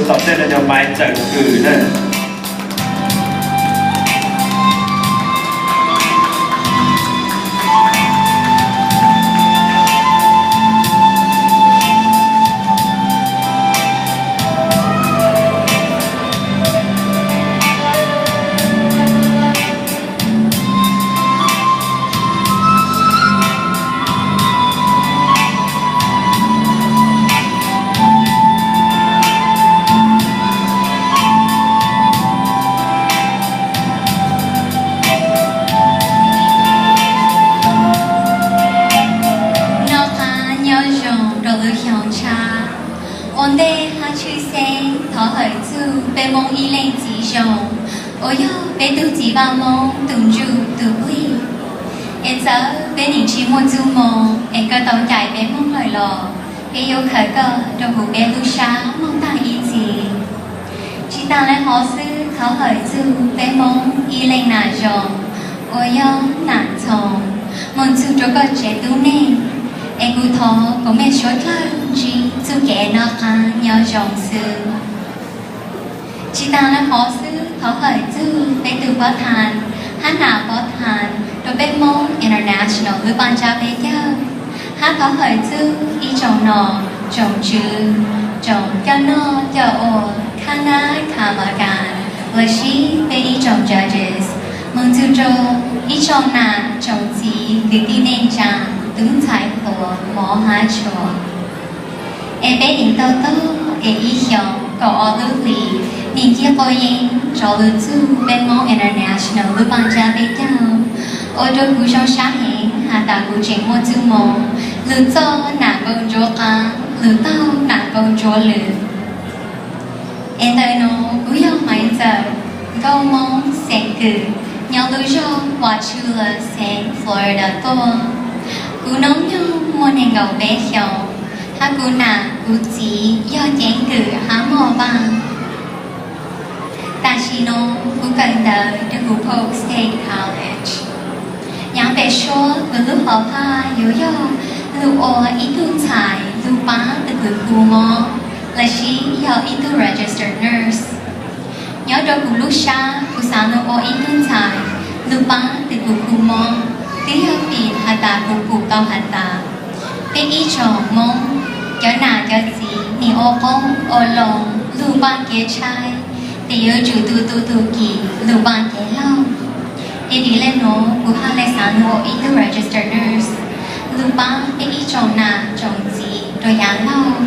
Tom tej no cov maiv txawm kws na. Noj qab nyob zoo rau lub xyoo tshab. Ua ntej hab tshwj xeeb thov hawm txug peb Moob ib leej txiv zoo uas yog peb tug txiv Vaj Moob tus ntsuj tus plig. Es txawm peb nim tsis muaj txuj moo es koj tau ncaim peb Moob lawm los peb yuav khaws koj rau huv peb lub sab moog taag ib txhis. Tsis taag le hov xwb, thov hawm txug peb Moob ib leej nam zoo uas yog nam Ntxhoo, moog txug rua koj tsev tub neeg, es kuv thov kuas mej suav dlawg ntsib txuj kev noj qab nyob zoo xwb. Tsis taag le hov xwb, thov hawm txug peb tug Pob Thaab hab nam Pob Thaab rua peb Moob International lub paaj tsab peb caug, hab thov hawm txug ib tsoom nom tsoom tswv, tsoom coj noj coj ua, khab nab khab ma kas, lossis peb ib tsoom judges, moog txug rua ib tsoom nam tsoom txiv kwv tij neej tsaa, tub ntxhais hluas mov hab tshua. Es peb nim tau tog es ib xyoos kaum ob lub hlis nim ci quas yees rov lug txug peb Moob International lub paaj tsab peb caug, ua rua kuv zoo sab heev has tas kuv tseem muaj txuj moo lug txoj nam nkaus ntsuav qaab, lug taug nam nkaus ntsuav lwm. Es ntawm nuav kuv yog Maiv Ntxawm, nkauj Moob xeem Kws, nyob lub zog Wauchula, xeev Florida tuaj. Kuv noob nyoog muaj neeg nkaum peb xyoos, hab kuv nam kuv txiv yog ceev Kws hab Moob Vaaj. Tam sim nuav kuv kawm ntawv rua huv Polk State College. Nyaav pem suab kuv lub hom phaj yuav yog lug ua ib tug ntxhais lug paab tug kws hu mob, lossis yog ib tug registered nurse. Nyob rua kuv lub sab, kuv xaav lug ua ib tug ntxhais lug paab tug kws hu mob, twb yog vim has tas kuv pum tau has tas peb ib tsoom Moob, cov nam cov txiv nim ua qoob ua loo lug npaaj kev tshaib, tes yuav tsum tu tu tug kis lug npaaj kev laug. Es vim le nuav kuv haj le xaav lug ua ib tug registered nurse lug paab peb ib tsoom nam tsoom txiv rua yaav laug,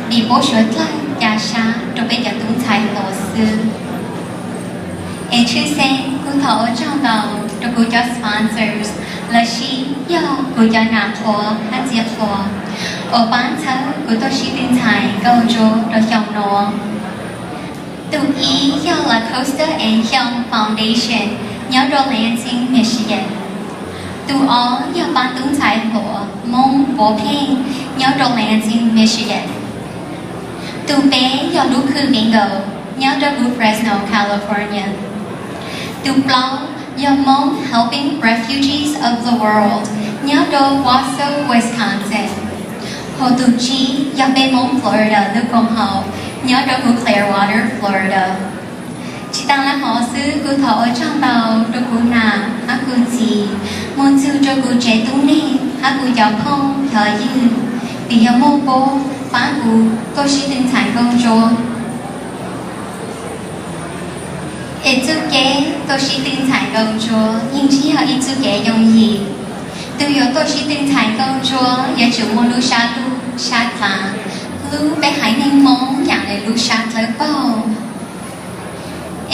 vim puab suav dlawg ca sab rua peb cov tub ntxhais hluas xwb. Es tshwj xeeb kuv thov ua tsaug ntau rua kuv cov sponsors, lossis yog kuv cov nam qhuas hab txiv qhuas, uas paab txhawb kuv tuaj sib tw ntxhais nkauj ntsuab rua xyoo nuav. Tug ib yog La Costa and Young Foundation nyob rua Lansing, Michigan. Tug ob yog paab tub ntxhais hluas Moob puav pheej nyob rua Lansing, Michigan. Tug peb yog lub khw Bingo nyob rua huv Fresno, California. Tug plaub yog Hmong Helping Refugees of the World nyob rua Wausau, Wisconsin. Ho tug tsib yog peb Moob Florida lub koom haum nyob rua huv Clearwater, Florida. Tsis taag le hov xwb, kuv thov ua tsaug ntau rua kuv nam hab kuv txiv, moog txug rua kuv tsev tub neeg hab kuv cov phooj cov ywg, vim yog muaj puab paab kuv tuaj sib tw ntxhais nkauj ntsuab. Es txuj kev tuaj sib tw ntxhais nkauj ntsuab yeej tsi yog ib txuj kev yooj yim. Tug yuav tuaj sib tw ntxhais nkauj ntsuab yuav tsum muaj lub sab luj sab dlaav, hlub peb haiv neeg Moob yaam le lub sab dlawb paug.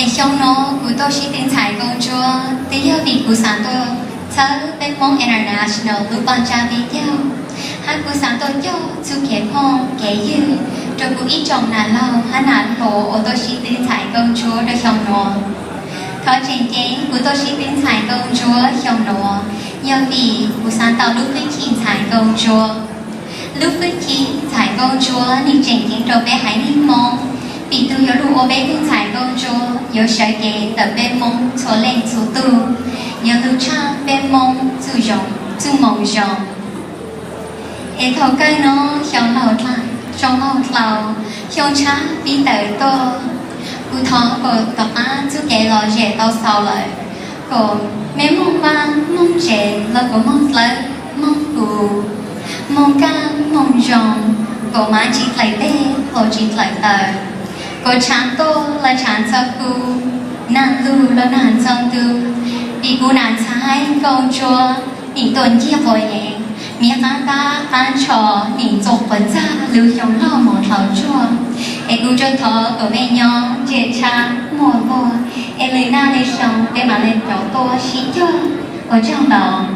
Es xyoo nuav kuv tuaj sib tw ntxhais nkauj ntsuab twb yog vim kuv xaav tuaj txhawb peb Moob International lub paaj tsab peb caug, hab kuv xaav tuaj coj txuj kev phooj kev ywg rua kuv ib tsoom nam laug hab nam hluas uas tuaj sib tw ntxhais nkauj ntsuab rua xyoo nuav. Thov tseem ceeb kuv tuaj sib tw ntxhais nkauj ntsuab xyoo nuav yog vim kuv xaav tau lub hwj chim ntxhais nkauj ntsuab. Lub hwj chim ntxhais nkauj ntsuab nwg tseem ceeb rua peb haiv neeg Moob, vim tug yuav lug ua peb tug ntxhais nkauj ntsuab yuav sawv cev ntawm peb Moob txhua leej txhua tug, yuav lug tshaaj peb Moob txuj moo zoo. Es thaus kawg nuav xyoo laug dlawg, Zoo nkauj dlau, xyoo tshab pib tawm tuaj, kuv thov kom tom qab txuj kev lom zem tau xaus lawm, kom mej moog vaaj moog tsev los kuv moog dlawb moog kuv, moog kaj moog zoo, kom maab tsi dlaim teg hluas tsi dlaim taw, kom tshaav tuaj lawv tshaav txog kuv, naag lug lawv naag txog ntuj, vim kuv nam ntxhais nkaus ntsuab, nim tuaj nciaj quas yees, miv qaab tab qaab ntsho, nim ntxuam quas txag lug xyoo loj moog dlhau tsuag. Es kuv tsuas thov kom mej nyob ntse tshab muaj vuag, es lwm naj lwm xyoo peb maam le rov tuaj sib cog. Ua tsaug ntau.